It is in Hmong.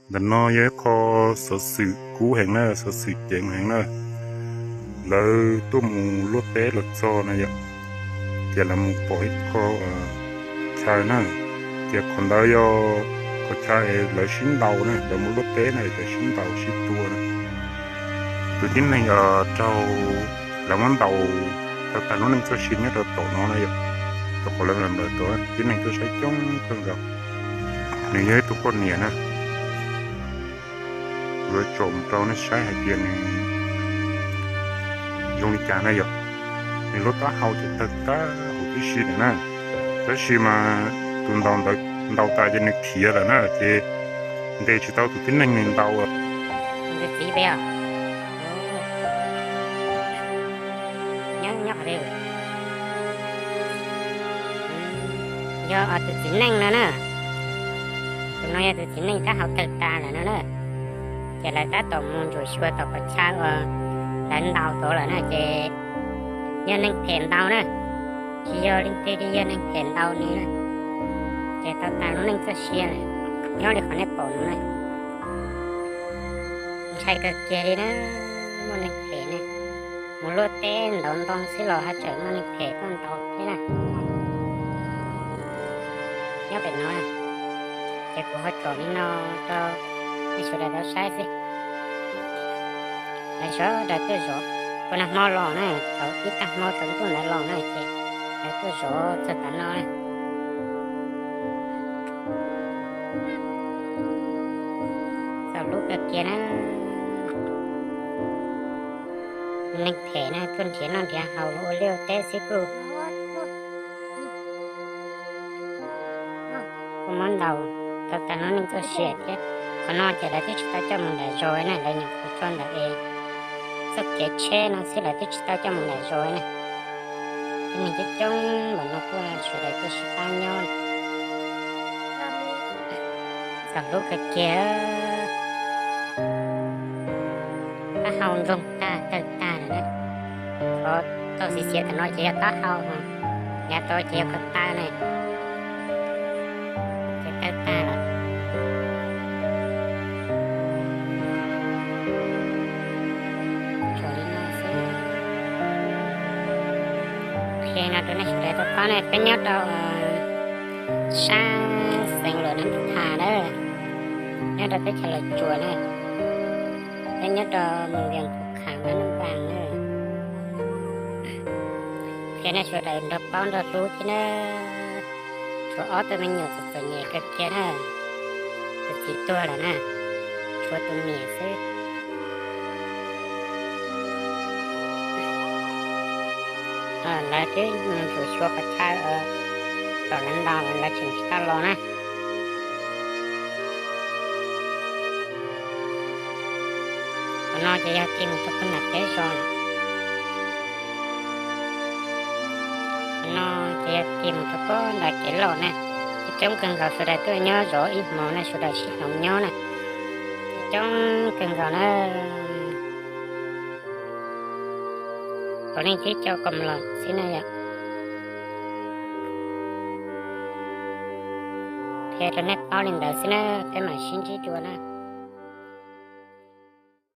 Ntawm no yog ib qho xov xwm kub heev na, xov xwm ceev heev na. Lawv tuaj mus luaj teb los txog na yom, ces lawv mus pom ib qho chaw na, ces qhov ntawd yog qhov chaw lawv sib ntaus na, lawv mus luaj teb na, lawv sib ntaus sib tua na. Tus tib neeg raug, lawv muab ntaus tau tag lub neej txoj sia nyob rau tom no na yom, rau qhov lawv nplawm tau tib neeg tuaj saib coob kawg nkaus. Nws yog ib tug poj niam na, yuav tsom mus rau nej saib hais tias nws zoo li cas na yom. Nws lub taub hau ces tawg tag huv tib si lawm na, tab sis mas tus ntaus ntawd ntaus tas ces nws khiav lawm na, ces ntes tsis tau tus tib neeg nws ntaus. Txiv peb os, nyob nyob qhov twg? Yog tus txiv neej no na, tus no yog tus txiv neej taub hau tawg tas lawm no na. Ces lawv tab tom mus ntsuam xyuas tom qhov chaw uas lawv ntaus tuaj lawm na, ces yog neeg phem ntaus na, tsis yog leej twg li, yog neeg phem ntaus nws na. Ces tau tag lub neej txoj sia lawm, nyob li qhov nej pom no na. Ntshai kawg kiag li na, muaj neeg phem na, mus luaj teb ntaus ntoo xwb los haj tseem muaj neeg phem tuaj ntaus thiab na. Nyob pem no, ces kuv ho tsom li no rau nej sawv daws tau saib xwb. Lawv sawv daws tuaj zov, puag nag hmo los na, thaum ib tag hmo tsaus ntuj ntawd los na, ces lawv tuaj zov txog tav no na. Txaus hlub kawg kiag na. Neeg phem na tuaj nrhiav noj nrhiav haus ua liaj ua teb xwb kuj, kuj muab ntaus tau tag lub neej txoj sia thiab. Qhov no ces lawv twb tsis tau coj mus nram zos na, lawv nyuam qhuav tso ntawm es txoj kev tsheb no xwb, lawv twb tsis tau coj mus nram zos na. Tib neeg coob coob npaum no tuaj sawv daws tuaj sib pab nyob. Txaus hlub kawg kiag. Taub hau ntsoog tag tawg tag lawm na. Qhov txaus xiv xiav tam no ces yog taub hau, yav tod ces yog ko taw na, ces tawg tag lawm. Tsuas li no xwb. Qhia no rau nej sawv daws tau paub na, peb nyob rau sab xeev Luam Nam Thas na, nyob rau teb chaws Los Tsuas na, peb nyob rau mus Vias Phu Kham Nab Nab Npas na. Qhia nej sawv daws nrog paub nrog hlub thiab na. Tshuav ob tug me nyuam txom txom nyem kawg kiag na, tus txiv tuag lawm na, tshuav tus niam xwb. Lawv twb mus ntsuam xyuas qhov chaw tom lawv ntaus lawv tseem tsis tau los na. Qhov no ces yog tig mus rau puag nram peb zos. Qhov no ces yog tig mus rau puag nram kev los na. Coob kawg nkaus sawv daws tuaj nyob zov ib hmos na, sawv daws sib hloov nyob na. Coob kawg nkaus na. Puav leej twb coj kom los xwb na yom. Qhia rau nej paub li ntawd xwb na, peb mam sib ntsib dua na.